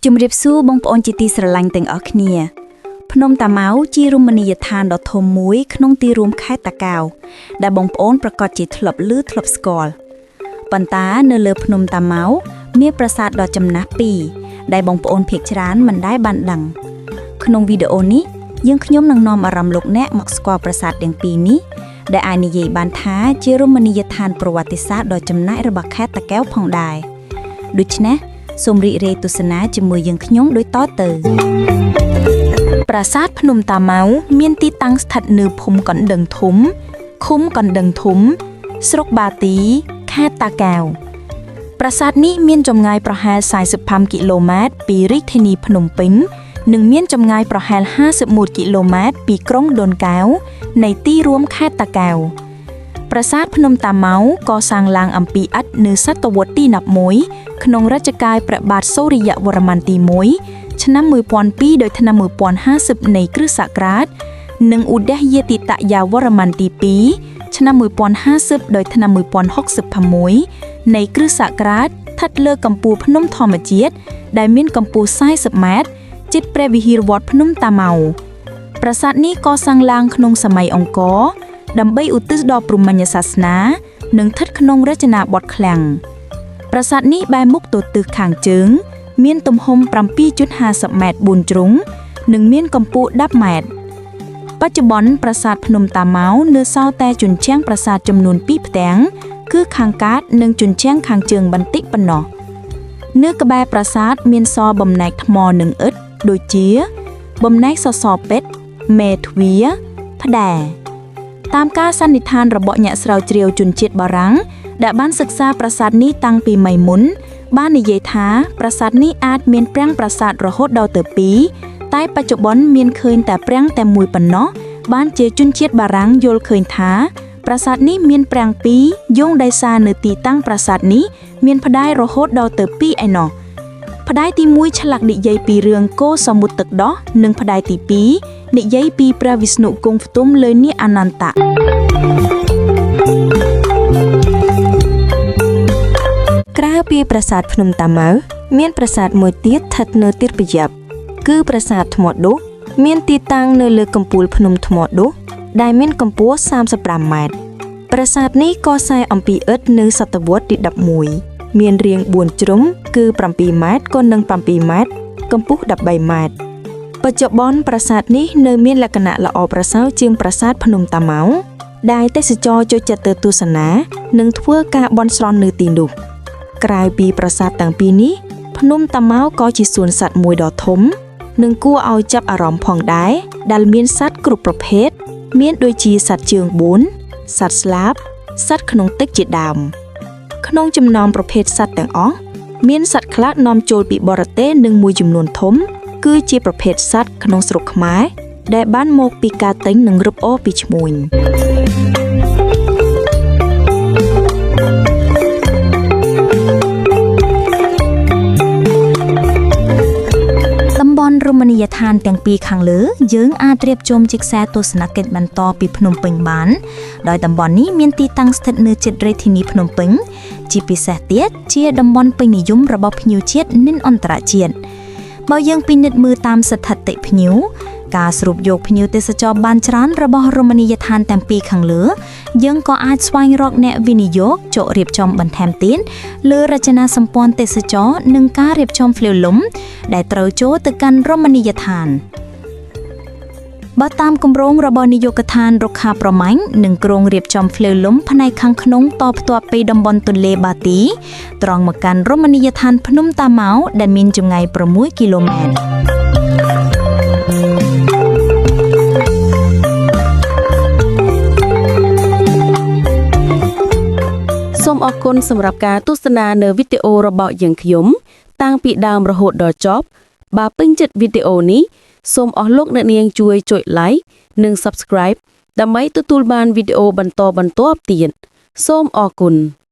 ជំរាបសួរបងប្អូនជាទីស្រឡាញ់ទាំងអស់គ្នា ភ្នំតាម៉ៅជារមណីយដ្ឋានដ៏ធំមួយក្នុងទីរួមខេត្តតាកែវដែលបងប្អូនប្រកាសជាធ្លាប់ឮធ្លាប់ស្គាល់ប៉ុន្តែនៅលើភ្នំតាម៉ៅមានប្រាសាទដ៏ចំណាស់ពីរដែលបងប្អូនភាគច្រើនមិនដែលបានដឹង ក្នុងវីដេអូនេះយើងខ្ញុំនឹងនាំអារម្មណ៍លោកអ្នកមកស្គាល់ប្រាសាទទាំងពីរនេះដែលអាចនិយាយបានថាជារមណីយដ្ឋានប្រវត្តិសាស្ត្រដ៏ចំណាស់របស់ខេត្តតាកែវផងដែរដូច្នេះសូមរីករាយទស្សនាជាមួយយើងខ្ញុំដូចតទៅ ប្រាសាទភ្នំតាម៉ៅមានទីតាំងស្ថិតនៅភូមិកណ្ដឹងធំឃុំកណ្ដឹងធំ ស្រុកបាទី ខេត្តតាកែវប្រាសាទនេះមានចម្ងាយប្រហែល45គីឡូម៉ែត្រពីរាជធានីភ្នំពេញ និងមានចម្ងាយប្រហែល51គីឡូម៉ែត្រពីក្រុងដូនកែវនៃទីរួមខេត្តតាកែវប្រាសាទភ្នំតាម៉ៅកសាងឡើងអំពីឥដ្ឋនៅសតវត្សទី11ក្នុងរជ្ជកាលព្រះបាទសូរិយវរ្ម័នទី1ឆ្នាំ1002ដល់ឆ្នាំ1050នៃគ្រិស្តសករាជនិងឧទយាទិតយាវរ្ម័នទី2ឆ្នាំ1050ដល់ឆ្នាំ1066នៃគ្រិស្តសករាជស្ថិតលើកំពូលភ្នំធម្មជាតិដែលមានកម្ពស់40ម៉ែត្រជិតព្រះវិហារវត្តភ្នំតាម៉ៅប្រាសាទនេះកសាងឡើងក្នុងសម័យអង្គរដើម្បីឧទ្ទិសដល់ព្រហ្មញ្ញសាសនា និងស្ថិតក្នុងរចនាបថឃ្លាំងប្រាសាទនេះបែរមុខទៅទិសខាងជើង មានទំហំ7.50ម៉ែត្រ4ជ្រុងនិងមានកម្ពស់10ម៉ែត្របច្ចុប្បន្នប្រាសាទភ្នំតាម៉ៅនៅសល់តែជញ្ជាំងប្រាសាទចំនួន2ផ្ទាំងគឺខាងកើតនិងជញ្ជាំងខាងជើងបន្តិចប៉ុណ្ណោះនៅក្បែរប្រាសាទមានសល់បំណែកថ្មនិងឥដ្ឋដូចជា បំណែកសសរពេជ្រមេទ្វារផ្ដែតាមការសន្និដ្ឋានរបស់អ្នកស្រាវជ្រាវជនជាតិបារាំងដែលបានសិក្សាប្រាសាទនេះតាំងពីសម័យមុន បាននិយាយថាប្រាសាទនេះអាចមានប្រាង្គប្រាសាទរហូតដល់ទៅ2តែបច្ចុប្បន្នមានឃើញតែប្រាង្គតែមួយប៉ុណ្ណោះបានជាជនជាតិបារាំងយល់ឃើញថាប្រាសាទនេះមានប្រាង្គពីរយោងដោយសារនៅទីតាំងប្រាសាទនេះមានផ្ដែរហូតដល់ទៅ2ឯណោះផ្ដែទី1ឆ្លាក់និយាយពីរឿងកូរសមុទ្រទឹកដោះនិងផ្ដែទី2និយាយពីព្រះវិស្ណុគង់ផ្ទុំលើនាគអនន្តៈ ក្រៅពីប្រាសាទភ្នំតាម៉ៅមានប្រាសាទមួយទៀតស្ថិតនៅទីប្រយ័ព្យគឺប្រាសាទថ្មដុះមានទីតាំងនៅលើកំពូលភ្នំថ្មដុះដែលមានកម្ពស់35ម៉ែត្រប្រាសាទនេះកសាងអំពីឥដ្ឋនៅសតវត្សទី11មានរាង4ជ្រុងគឺ7ម៉ែត្រគុណនឹង7ម៉ែត្រកម្ពស់13ម៉ែត្របច្ចុប្បន្នប្រាសាទនេះនៅមានលក្ខណៈល្អប្រសើរជាងប្រាសាទភ្នំតាម៉ៅដែលទេសចរចូលចិត្តទៅទស្សនានិងធ្វើការបន់ស្រន់នៅទីនោះ ក្រៅពីប្រាសាទទាំងពីរនេះភ្នំតាម៉ៅក៏ជាសួនសត្វមួយដ៏ធំ និងគួរឲ្យចាប់អារម្មណ៍ផងដែរដែលមានសត្វគ្រប់ប្រភេទមានដូចជាសត្វជើង4សត្វស្លាបសត្វក្នុងទឹកជាដើម ក្នុងចំណោមប្រភេទសត្វទាំងអស់មានសត្វខ្លះនាំចូលពីបរទេសនិងមួយចំនួនធំ គឺជាប្រភេទសត្វក្នុងស្រុកខ្មែរដែលបានមកពីការទិញនិងរឹបអូសពីឈ្មួញ តំបន់រមណីយដ្ឋានទាំងពីរខាងលើយើងអាចរៀបចំជាខ្សែទស្សនកិច្ចបន្តពីភ្នំពេញបានដោយតំបន់នេះមានទីតាំងស្ថិតនៅជិតរាជធានីភ្នំពេញជាពិសេសទៀតជាតំបន់ពេញនិយមរបស់ភ្ញៀវជាតិនិងអន្តរជាតិបើយើងពិនិត្យមើលតាមស្ថិតិភ្ញៀវការស្រូបយកភ្ញៀវទេសចរបានច្រើនរបស់រមណីយដ្ឋានទាំងពីរខាងលើយើងក៏អាចស្វែងរកអ្នកវិនិយោគចូលរៀបចំបន្ថែមទៀតលើរចនាសម្ព័ន្ធទេសចរនិងការរៀបចំហ្វ្លាវលំ ដែលត្រូវចូលទៅកាន់រមណីយដ្ឋានបើតាមគម្រោងរបស់នាយកដ្ឋានរុក្ខាប្រមាញ់និងក្រុងរៀបចំហ្វ្លាវលំផ្នែកខាងក្នុងតភ្ជាប់ពីតំបន់ទន្លេបាទីត្រង់មកកាន់រមណីយដ្ឋានភ្នំតាម៉ៅដែលមានចម្ងាយ6គីឡូម៉ែត្រ សូមអរគុណសម្រាប់ការទស្សនានៅវីដេអូរបស់យើងខ្ញុំ តាំងពីដើមរហូតដល់ចប់បើពេញចិត្តវីដេអូនេះសូមអស់លោកអ្នកនាងជួយចុច Like និង Subscribe ដើម្បីទទួលបានវីដេអូបន្តបន្ទាប់ទៀតសូមអរគុណ។